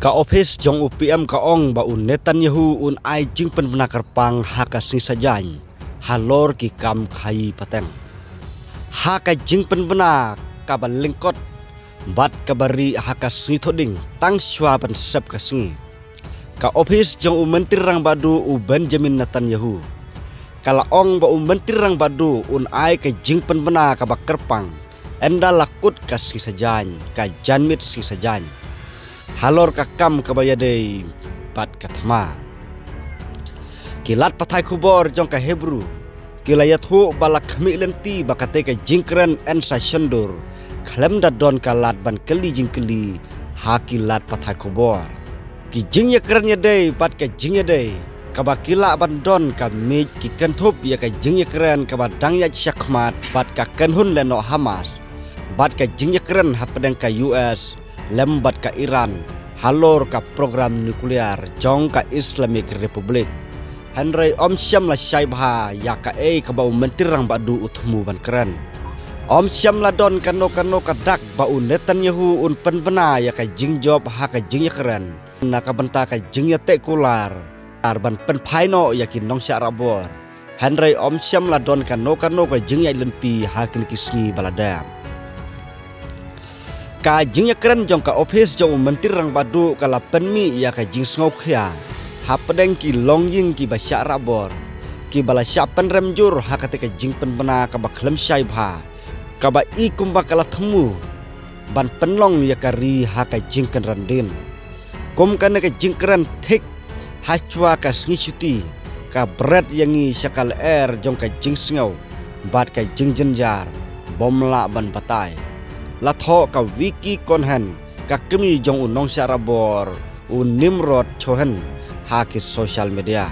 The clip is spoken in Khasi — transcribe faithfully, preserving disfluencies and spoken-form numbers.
Ka ophis jong u P M ka ong ba u Netanyahu un ai jingpynbna kyrpang ha ka sngi Saitjaiñ halor ki kam khaii pateng. Ha ka jingpynbna kaba lyngkot bad kaba rieh ha ka sngi Thohdieng tang shuwa ban sep ka sngi, ka ophis jong u Myntri Rangbah Duh u Benjamin Netanyahu ka la ong ba u Myntri Rangbah Duh un ai ka jingpynbna kaba kyrpang ynda la kut ka sngi Saitjaiñ, ka janmiet sngi Saitjaiñ, halor ka kam kaba ïadei bad ka thma. Ki lad pathai khubor jong ka Hebrew ki la ïathuh ba la khmih lynti ba katei ka jingkren yn sa shondur khlem da don ka lad ban kylli jingkylli ha ki lad pathai khubor. Ki jingïakren ïadei bad ka jingïadei kaba ki lah ban don ka miej ki kynthup ïa ka jingïakren kaba dang ïaid shakhmat bad ka kynhun lehnoh Hamas bad ka jingïakren hapdeng ka U S lem bad ka Iran halor ka program nuklear jong ka Islamic Republic. Hynrei ym shym la shai bha ïa kaei kaba u Myntri Rangbah Duh u thmu ban kren. Ym shym la don kano kano ka dak ba u Netanyahu un pynbna ïa ka jingjop ha ka jingïakren na ka bynta ka jingïateh kular ar ban pynphai noh ïa ki nongshah rahbor. Hynrei ym shym la don kano kano ka jingïaid lynti ha kine ki sngi ba la dep. Ka jingïakren jong ka ophis jong u Myntri Rangbah Duh ka la pynmih ïa ka jingsngewkhia hapdeng ki longïing kiba shah rahbor, kiba la shah pynrem jur ha katei ka jingpynbna kaba khlem shai bha, kaba i kumba ka la thmu ban pynlong ïa ka ri ha ka jingkynran dien. Kum kane ka jingkren thik ha shuwa ka sngi shuti, ka bret ïa ngi sha ka lyer jong ka jingsngew bad ka jingjynjar bym lah ban batai. La thoh ka Vicky Cohen, ka kmie jong u nongshah rahbor u Nimrod Cohen ha ki social media.